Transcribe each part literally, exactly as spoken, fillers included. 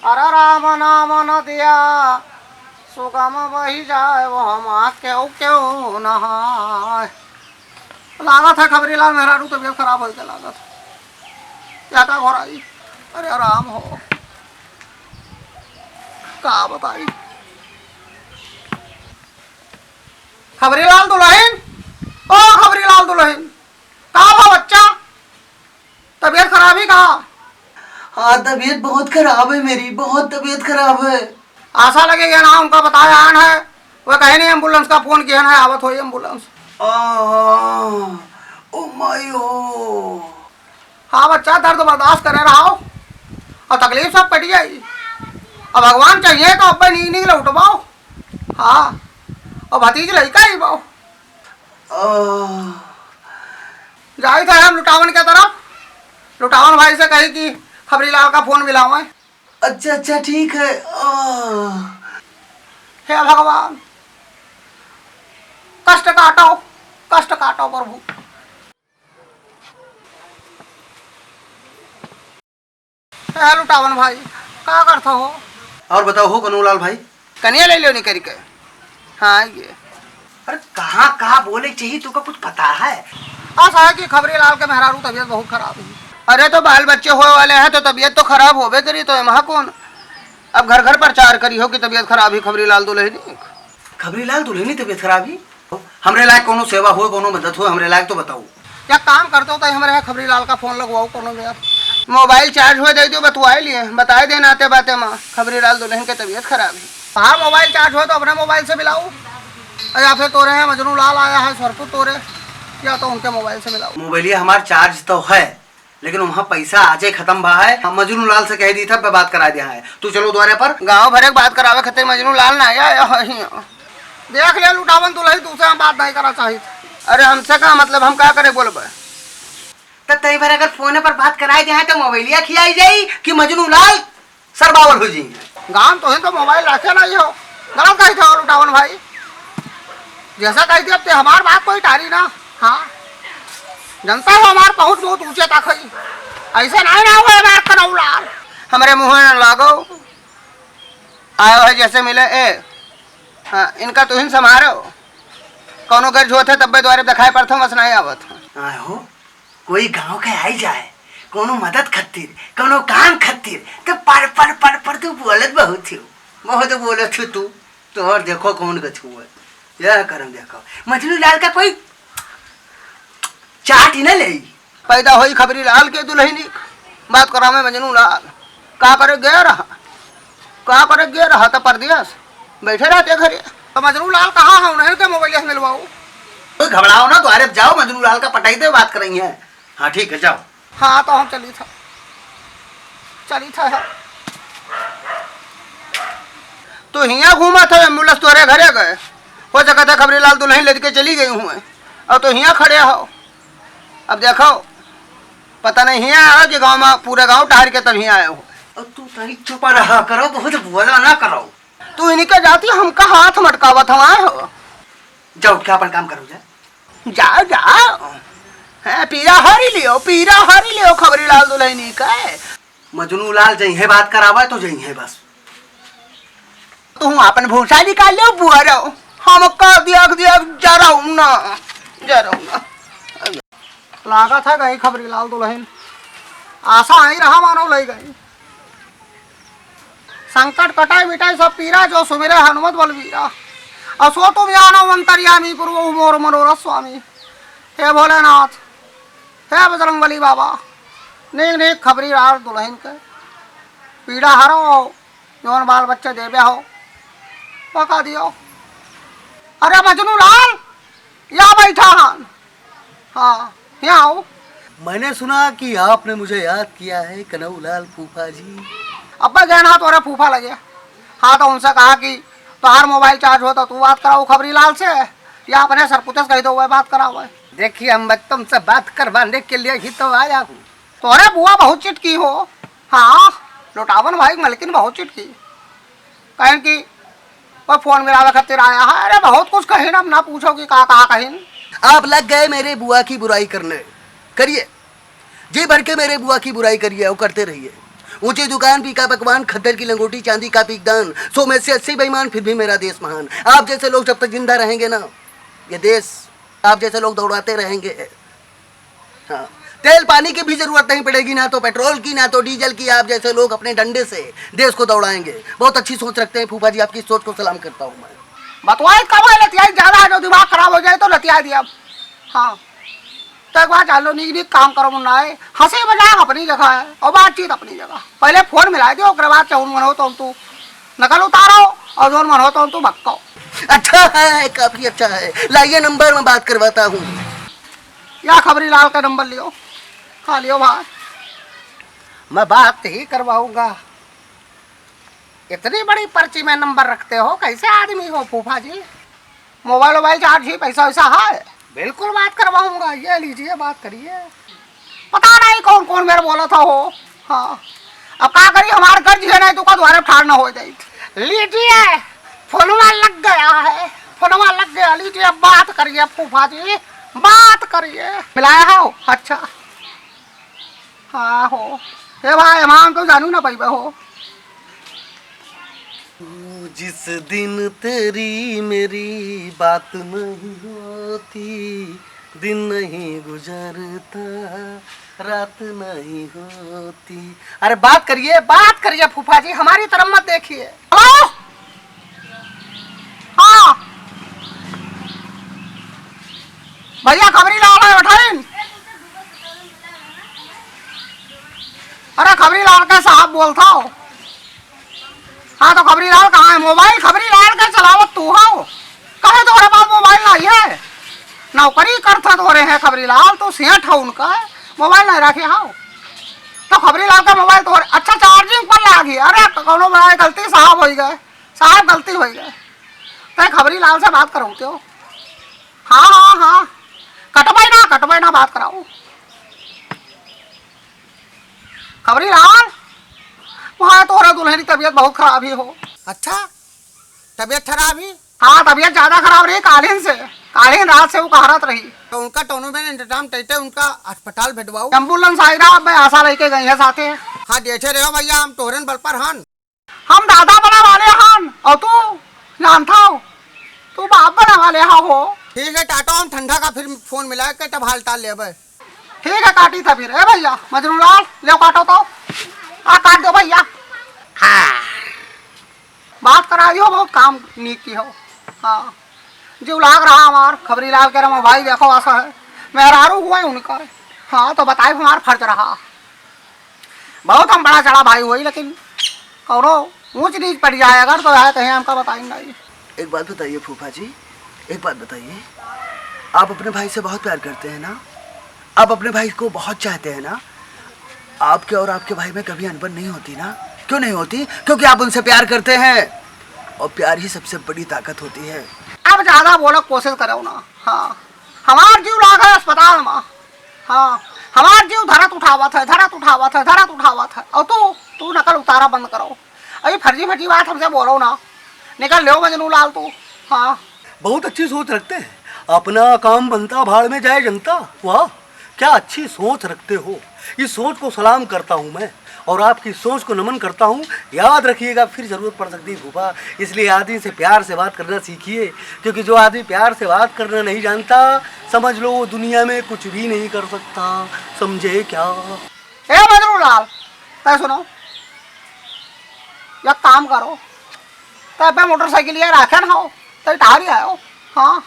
अरे राम नाम नदिया सुगम बही जाए, वो हम केहू केहू नहाए। लागत है खबरी लाल मेहरारू तबियत खराब होई के लागत है। क्या का हो रहा है? अरे राम हो, का बताई? खबरी लाल दुलहिन, ओ खबरी लाल दुलहिन, का बा बच्चा? तबियत खराब ही का? हाँ, तबियत बहुत खराब है मेरी, बहुत तबियत खराब है। आसा लगे ये ना उनका बताया आन है, वो कहे नहीं एम्बुलेंस का फोन किया ना, आवत होई एम्बुलेंस। आ, ओ माई हो। हाँ बच्चा, दर्द बर्दाश्त करे रहो और तकलीफ सब कट जाई। अब भगवान चाहिए तो अब नीक नीक लौटबाओ। हाँ, और भतीज लइका ही बाओ। आह। जाई था हम लुटावन के तरफ, लुटावन भाई से कही कि खबरी लाल का फोन मिलावे। अच्छा, अच्छा, ठीक है। आह। हे भगवान, कष्ट काटो, कष्ट काटो प्रभु। ए लुटावन भाई, का करत हो? और बताओ हो कन्हू लाल भाई। कनिया ले लो निकल के। हाँ, ये। अरे कहाँ, कहाँ बोले चाहिए, तुका कुछ पता है? ऐसा है कि खबरी लाल के मेहरारू तबियत बहुत खराब है। अरे तो बाल बच्चे होए वाले हैं तो तबियत तो खराब होबे करी, तो एमा कौन? अब घर घर प्रचार करी हो कि तबियत खराब ही खबरी लाल दुलहिनी। खबरी लाल दुलहिनी तबियत खराब ही? हमरे लायक कोनो सेवा होए, कोनो मदद होए, हमरे लायक तो बताओ। या काम करतो तो हमरे यहाँ खबरी लाल का फोन लगवाओ कोनो बेर। मोबाइल चार्ज होए दे दियो, बतवाए लिए, बताए दे नाते बाते माँ, खबरी लाल दुलहिन के तबियत खराब है। हाँ, मोबाइल चार्ज होए तो अपने मोबाइल से मिलाओ, या फिर तोरे यहाँ मजनू लाल आया है सरपुर तोरे, या तो उनके मोबाइल से मिलाओ। मोबाइलिया हमार चार्ज तो है, लेकिन वहाँ पैसा आजे खतम भा है। हम मजनू लाल से कह दी था, बात करा दिया है। तू चलो द्वारे पर। गाँव भरे के बात करावे खातिर मजनू लाल ना आया, आया है हियाँ। देख ले लुटावन दुलही, तू से हम बात नहीं करा चाहित। अरे हमसे का मतलब, हम का करे बोलबे? त तई भर अगर फोन पर बात कराए दे हैं तो मोबाइलिया खियाई जाई कि मजनू लाल सरबावल हो जाई? गाँव तो हिन तो मोबाइल रखे नहीं हो, गलत कही था लुटावन भाई। जैसा कह दिया, अब ते हमार बात कोई टारी ना। हाँ, जनता हो हमार पहुँच बहुत ऊँचे तक है, ऐसे नहीं ना हुए हमार कनऊ लाल। हमरे मुँह न लागो, आयो है जैसे मिले ए। हाँ, इनका तुहिन संभारो, कौनो गर्ज होत है तब्बे द्वारे दिखाई पड़त हो, बस नहीं आवत हो। आहो, कोई गाँव के आई जाए, कौनो मदद खत्तिर, कौनो काम खत्तिर, तो पड़ पड़ पड़ पड़ तू बोलत बहुत हो, बहुत बोलत हो तू। तो और देखो कौन गछ हुआ, यह करम देखो। मजनू लाल का कोई चाट ही न लेई। पैदा होई खबरी लाल के दुलहिनी, बात करावे मजनू लाल। का करे गया रहा, का करे गया रहा त परदेस, बैठे रहते घरे। तो मजनू लाल कहाँ है, उन्हें के मोबाइल से मिलवाओ। कोई घबराओ ना, द्वारे जाओ, मजनू लाल का पटाई दे, बात करई है। हाँ ठीक है, जाओ। हाँ, तो हम चली था, चली था हम। तू हियाँ घूमा था, एम्बुलेंस तोरे घरे गए, हो सकता है खबरी लाल दुलहिन लेके चली गई हूँ, और तू हियाँ खड़े हो। अब देखो, पता नहीं हियाँ आया कि गाँव में, पूरे गाँव टहर के तब हियाँ आए हो। और तू तनी चुप रहा करो, बहुत बोला ना करो। तू इनके जाती हमका हाथ मटकावत हमार हो। जाओ, क्या अपन काम करो, जा। जाओ, जाओ। हैं, पीरा हरी लियो, पीरा हरी लियो, खबरी लाल दुलहिनी का। मजनू लाल जइहे बात करावे तो जइहे बस। तू अपन भूसा निकाल लो, बुआरो। हमका दिया, दिया, जराऊ ना, जराऊ ना। लागत है गई खबरी लाल दुलहिन। आसा आई रहा मानो लई गई। संकट कटाई मिटाई सब पीरा, जो सुमिरे हनुमत बलबीरा। असो तुम जानो अंतर्यामी, पुरवहु मोर मनोरथ स्वामी। हे भोलेनाथ, हे बजरंग बली बाबा, नीक नीक खबरी लाल दुलहिन के पीरा हरो, जौन बाल बच्चे देबे हो, पका दियो। अरे मजनू लाल, या बैठा हन। हाँ, यहाँ आओ। मैंने सुना कि आपने मुझे याद किया है, कनऊ लाल फूफा जी। अब्बा गए ना तोरे फूफा लगे। हाँ, तो उनसे कहा कि तोहार मोबाइल चार्ज हो तो तू बात कराओ खबरी लाल से, या अपने सरपुते से कह दो, वह बात करावे। देखिए, हम तुमसे बात करवाने के लिए ही तो आया हूँ। तोरे बुआ बहुत चिटकी हो। हाँ, लुटावन भाई मलकिन बहुत चिटकी। कहें कि वो फोन मिलावे खातिर आया है। अरे बहुत कुछ कहिन, अब ना पूछो कि का का कहिन। आप लग गए मेरे बुआ की बुराई करने। करिए, जी भर के मेरे बुआ की बुराई करिए और करते रहिए। ऊंची दुकान, फीका पकवान, खद्दर की लंगोटी, चांदी का पीकदान, सौ में से अस्सी बेईमान, फिर भी मेरा देश महान। आप जैसे लोग जब तक जिंदा रहेंगे ना, ये देश आप जैसे लोग दौड़ाते रहेंगे। हाँ, तेल पानी की भी जरूरत नहीं पड़ेगी, ना तो पेट्रोल की, ना तो डीजल की। आप जैसे लोग अपने डंडे से देश को दौड़ाएंगे। बहुत अच्छी सोच रखते हैं फूफा जी, आपकी सोच को सलाम करता हूँ मैं। बतवाई कब है, लतियाई ज्यादा है, जो दिमाग खराब हो जाए तो लतिया दिया। हाँ, तो एक बात जान लो, नीक नीक काम करो मुन्ना है, हंसी मजाक अपनी जगह है और बातचीत अपनी जगह। पहले फोन मिला दो, ओकरे बाद जौन मन हो तो तू नकल उतारो और जौन मन हो तो तू बक्को। अच्छा है, काफी अच्छा है, लाइए नंबर, मैं बात करवाता हूँ। या खबरी लाल का नंबर लियो। हाँ, लियो भाई। मैं बात ही करवाऊंगा। इतनी बड़ी पर्ची में नंबर रखते हो, कैसे आदमी हो फूफा जी? मोबाइल वोबाइल चार्ज ही, पैसा वैसा है? बिल्कुल बात करवाऊंगा, ये लीजिए, बात करिए। पता नहीं कौन कौन मेरे बोला था हो। हाँ, अब का करी, हमारे घर जी है नहीं तो का द्वारे ठार ना हो जाए। लीजिए, फोनवा लग गया है, फोनवा लग गया, लीजिए, बात करिए फूफा जी, बात करिए। मिलाया हो? अच्छा। हाँ हो। ए भाई, हम तो जानू ना पैबे हो। जिस दिन तेरी मेरी बात नहीं होती, दिन नहीं गुजरता, रात नहीं होती। अरे बात करिए, बात करिए फूफा जी, हमारी तरफ मत देखिए। हेलो? हाँ। भैया खबरी लाल है, उठाइन। अरे खबरी लाल का साहब बोलता हो। हाँ तो खबरी लाल कहाँ है? मोबाइल खबरी लाल का चलावत तू हो। कहे तोहरे पास मोबाइल नहीं है? नौकरी करता तोहरे है खबरी लाल, तो सेठ है उनका, मोबाइल नहीं रखे हो। तो खबरी लाल का मोबाइल तोहरे, अच्छा चार्जिंग पर लागी। अरे कौनो बड़ा गलती साहब होई गए, साहब गलती होई गए। तो खबरी लाल से बात करो तो। हाँ, हाँ, हाँ। कटबै ना, कटबै ना, बात कराओ। खबरी लाल, वहाँ तोहरा दुल्हन की तबीयत बहुत खराब ही हो। अच्छा, तबीयत खराब ही? हाँ, तबीयत ज्यादा खराब रही कालिन से। कालिन रात से वो कहरत रही। तो उनका टोनो में इंतजाम तैते उनका अस्पताल भेजवाओ। एम्बुलेंस आई रहा, अब मैं आशा लेके गई है साथे। हाँ, देखे रहो भैया, हम तोहरन बल पर हन। हम दादा बने वाले हन, और तू जानता हो, तू बाप बने वाले हा हो। ठीक है, टाटा, हम ठंडा का फिर फोन मिला के तब हाल चाल लेबे। ठीक है, काटी था फिर। ए भैया, मजनू लाल, ले काटो तो। आ, काट दो भैया। हाँ। बात कराई हो, बहुत काम नीक की हो। हाँ। जीव लाग रहा हमार, खबरी लाल के रमा भाई, देखो ऐसा है। मेहरारू हुआ है उनका। हाँ, तो बताए हमार फर्ज रहा। बहुत हम बड़ा चढ़ा भाई हुई, लेकिन कौनो ऊंच नीच पड़ जाए अगर, तो आए कहीं हमका बताई नहीं। एक बात बताइए फूफा जी, एक बात बताइए, आप अपने भाई से बहुत प्यार करते हैं ना? आप अपने भाई को बहुत चाहते हैं ना? आपके और आपके भाई में कभी अनबन नहीं होती ना? क्यों नहीं होती? क्योंकि आप उनसे प्यार करते हैं, और प्यार ही सबसे बड़ी ताकत होती है। अब ज्यादा बोलक कोशिश करो ना। हाँ, हमार जीव लागे अस्पताल में। हाँ, हमार जीव धरत उठावत है, धरत उठावत है, धरत उठावत है। और तू, तू नकल उतारा बंद करो। अभी फर्जी फर्जी बात हमसे बोलो ना, निकल लो मजनू लाल तू। हाँ। बहुत अच्छी सोच रखते हैं, अपना काम बनता, भाड़ में जाए जनता। वाह, क्या अच्छी सोच रखते हो, इस सोच को सलाम करता हूँ मैं। और आपकी सोच को नमन करता हूँ। याद रखिएगा, फिर जरूरत पड़ सकती है फूफा, इसलिए आदमी से प्यार से बात करना सीखिए, क्योंकि जो आदमी प्यार से बात करना नहीं जानता, समझ लो वो दुनिया में कुछ भी नहीं कर सकता। समझे क्या? ए मजनू लाल, तै सुनो, एक काम करो, तै पे मोटरसाइकिल ये राखे ना हो, तै टारी आयो। हाँ,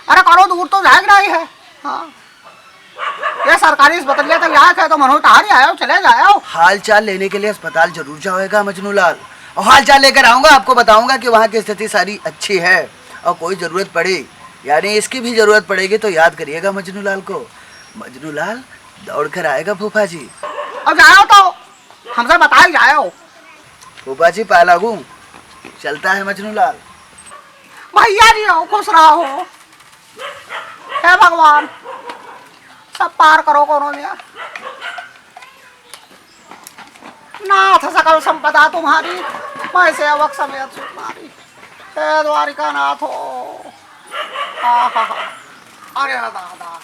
अरे करो दूर तो जाए नहीं है। हाँ, ये सरकारी अस्पताल तो जाए है, तो मनो टारी आयो, चले जाओ। हाल चाल लेने के लिए अस्पताल जरूर जाएगा मजनू लाल, और हाल चाल लेकर आऊंगा, आपको बताऊंगा कि वहाँ की स्थिति सारी अच्छी है, और कोई जरूरत पड़ी, यानी इसकी भी जरूरत पड़ेगी तो याद करिएगा मजनू लाल को। मजनू लाल दौड़ कर आएगा फूफा जी। अब जाओ तो हमसे बताए जाओ। फूफा जी पालागू चलता है मजनू लाल। भैया जी हो, खुश रहो। हे भगवान, सब पार करो कोनो में। नाथ सकल संपदा तुम्हारी, मैं सेवक समेत सुख नारी। हे द्वारिका नाथ हो। आहा, अरे दादा हो।